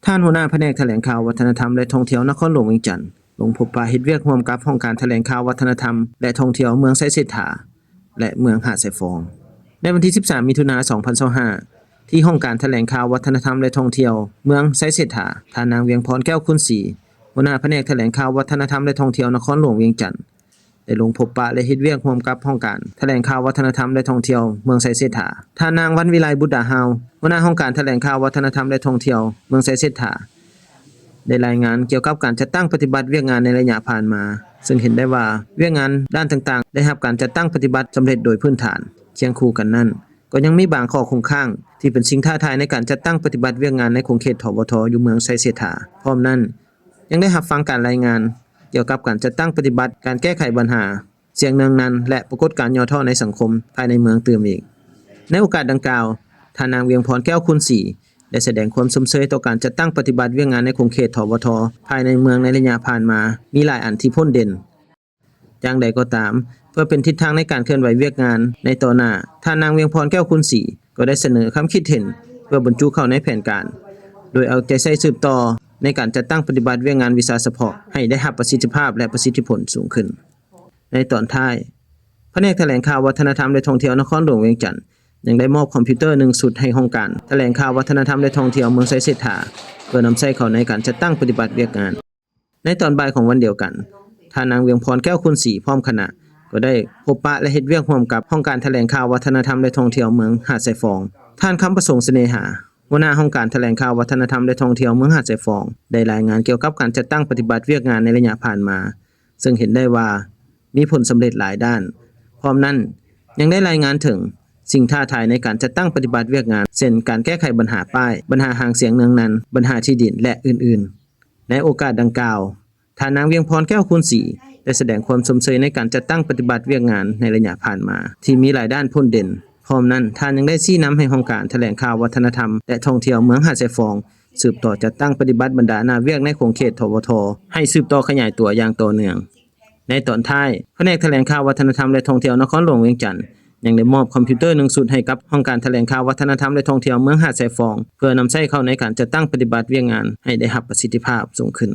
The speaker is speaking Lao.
ທ່ານຫົວໜ້າພະແນກຖະແຫຼງຂ່າວ ວັດທະນະທຳ ແລະ ທ່ອງທ່ຽວ ນະຄອນຫຼວງວຽງຈັນ ລົງພົບປະເຮັດວຽກຮ່ວມກັບຫ້ອງການຖະແຫຼງຂ່າວ ວັດທະນະທຳ ແລະ ທ່ອງທ່ຽວ ເມືອງໄຊເສດຖາ ແລະ ເມືອງຫາດຊາຍຟອງ. ໃນວັນທີສິບສາມ ມິຖຸນາ ສອງພັນຊາວຫ້າ ທີ່ຫ້ອງການຖະແຫຼງຂ່າວ ວັດທະນະທຳ ແລະ ທ່ອງທ່ຽວ ເມືອງໄຊເສດຖາ, ທ່ານນາງ ວຽງພອນ ແກ້ວຄູນສີ, ຫົວໜ້າພະແນກຖະແຫຼງຂ່າວ ວັດທະນະທຳ ແລະ ທ່ອງທ່ຽວ ນະຄອນຫຼວງວຽງຈັນ ໄດ້ລົງພົບປະ ແລະ ເຮັດວຽກຮ່ວມກັບຫ້ອງການຖະແຫຼງຂ່າວ ວັດທະນະທຳ ແລະ ທ່ອງທ່ຽວ ເມືອງໄຊເສດຖາ. ທ່ານນາງ ວັນວິໄລ ບຸດດາຮາວ, ຫົວໜ້າຫ້ອງການຖະແຫຼງຂ່າວ ວັດທະນະທຳ ແລະ ທ່ອງທ່ຽວ ເມືອງໄຊເສດຖາ ໄດ້ລາຍງານກ່ຽວກັບການຈັດຕັ້ງປະຕິບັດວຽກງານໃນໄລຍະຜ່ານມາ, ເຊິ່ງເຫັນໄດ້ວ່າວຽກງານດ້ານຕ່າງໆ ໄດ້ຮັບການຈັດຕັ້ງປະຕິບັດສຳເລັດໂດຍພື້ນຖານ. ຄຽງຄູ່ກັນນັ້ນ, ກໍຍັງມີບາງຂໍ້ຄົງຄ້າງທີ່ເປັນສິ່ງທ້າທາຍໃນການຈັດຕັ້ງປະຕິບັດວຽກງານໃນຂົງເຂດ ທວທ ຢູ່ເມືອງໄຊເສດຖາ. ພ້ອມນັ້ນ, ຍັງໄດ້ຮັບຟັງການລາຍງານກ່ຽວກັບການຈັດຕັ້ງປະຕິບັດການແກ້ໄຂບັນຫາສຽງເນືອງນັນ ແລະ ປາກົດການຫຍໍ້ທໍ້ໃນສັງຄົມພາຍໃນເມືອງຕື່ມອີກ. ໃນໂອກາດດັ່ງກ່າວ, ທ່ານນາງ ວຽງພອນ ແກ້ວຄູນສີ ໄດ້ສະແດງຄວາມຊົມເຊີຍຕໍ່ການຈັດຕັ້ງປະຕິບັດວຽກງານໃນຂົງເຂດ ທວທ ພາຍໃນເມືອງໃນໄລຍະຜ່ານມາ ມີຫຼາຍອັນທີ່ພົ້ນເດັ່ນ. ຢ່າງໃດກໍຕາມ, ເພື່ອເປັນທິດທາງໃນການເຄື່ອນໄຫວວຽກງານໃນຕໍ່ໜ້າ, ທ່ານນາງ ວຽງພອນ ແກ້ວຄູນສີ ກໍໄດ້ສະເໜີຄຳຄິດເຫັນເພື່ອບັນຈຸເຂົ້າໃນແຜນການ, ໂດຍເອົາໃຈໃສ່ສືບຕໍ່ໃນການຈັດຕັ້ງປະຕິບັດວຽກງານວິຊາສະເພາະໃຫ້ໄດ້ຮັບປະສິດທິພາບ ແລະ ປະສິດທິຜົນສູງຂຶ້ນ. ໃນຕອນທ້າຍ, ພະແນກຖະແຫຼງຂ່າວ ວັດທະນະທຳ ແລະ ທ່ອງທ່ຽວ ນະຄອນຫຼວງວຽງຈັນ ຍັງໄດ້ມອບຄອມພິວເຕີໜຶ່ງຊຸດໃຫ້ຫ້ອງການຖະແຫຼງຂ່າວ ວັດທະນະທຳ ແລະ ທ່ອງທ່ຽວ ເມືອງໄຊເສດຖາ ເພື່ອນຳໃຊ້ເຂົ້າໃນການຈັດຕັ້ງປະຕິບັດວຽກງານ. ໃນຕອນບ່າຍຂອງວັນດຽວກັນ, ທ່ານນາງ ວຽງພອນ ແກ້ວຄູນສີ ພ້ອມຄະນະ ກໍໄດ້ພົບປະ ແລະ ເຮັດວຽກຮ່ວມກັບຫ້ອງການຖະແຫຼງຂ່າວ ວັດທະນະທຳ ແລະ ທ່ອງທ່ຽວ ເມືອງຫາດຊາຍຟອງ. ທ່ານ ຄຳປະສົງ ສະເໜ່ຫາ, ຫົວໜ້າຫ້ອງການຖະແຫຼງຂ່າວ ວັດທະນະທຳ ແລະ ທ່ອງທ່ຽວ ເມືອງຫາດຊາຍຟອງ ໄດ້ລາຍງານກ່ຽວກັບການຈັດຕັ້ງປະຕິບັດວຽກງານໃນໄລຍະຜ່ານມາ, ເຊິ່ງເຫັນໄດ້ວ່າມີຜົນສຳເລັດຫຼາຍດ້ານ. ພ້ອມນັ້ນ, ຍັງໄດ້ລາຍງານເຖິງສິ່ງທ້າທາຍໃນການຈັດຕັ້ງປະຕິບັດວຽກງານ ເຊັ່ນ ການແກ້ໄຂບັນຫາປ້າຍ, ບັນຫາຫາງສຽງເນືອງນັນ, ບັນຫາທີ່ດິນ ແລະ ອື່ນໆ. ໃນໂອກາດດັ່ງກ່າວ, ທ່ານນາງ ວຽງພອນ ແກ້ວຄູນສີ ໄດ້ສະແດງຄວາມຊົມເຊີຍໃນການຈັດຕັ້ງປະຕິບັດວຽກງານໃນໄລຍະຜ່ານມາ ທີ່ມີຫຼາຍດ້ານພົ້ນເດັ່ນ. ພ້ອມນັ້ນ, ທ່ານຍັງໄດ້ຊີ້ນຳໃຫ້ຫ້ອງການຖະແຫຼງຂ່າວ ວັດທະນະທຳ ແລະ ທ່ອງທ່ຽວ ເມືອງຫາດຊາຍຟອງ ສືບຕໍ່ຈັດຕັ້ງປະຕິບັດບັນດາໜ້າວຽກໃນຂົງເຂດ ທວທ ໃຫ້ສືບຕໍ່ຂະຫຍາຍຕົວຢ່າງຕໍ່ເນື່ອງ. ໃນຕອນທ້າຍ, ພະແນກຖະແຫຼງຂ່າວ ວັດທະນະທຳ ແລະ ທ່ອງທ່ຽວ ນະຄອນຫຼວງວຽງຈັນ ຍັງໄດ້ມອບຄອມພິວເຕີໜຶ່ງຊຸດໃຫ້ກັບຫ້ອງການຖະແຫຼງຂ່າວ ວັດທະນະທຳ ແລະ ທ່ອງທ່ຽວ ເມືອງຫາດຊາຍຟອງ ເພື່ອນຳໃຊ້ເຂົ້າໃນການຈັດຕັ້ງປະຕິບັດວຽກງານໃຫ້ໄດ້ຮັບປະສິດທິພາບສູງຂຶ້ນ.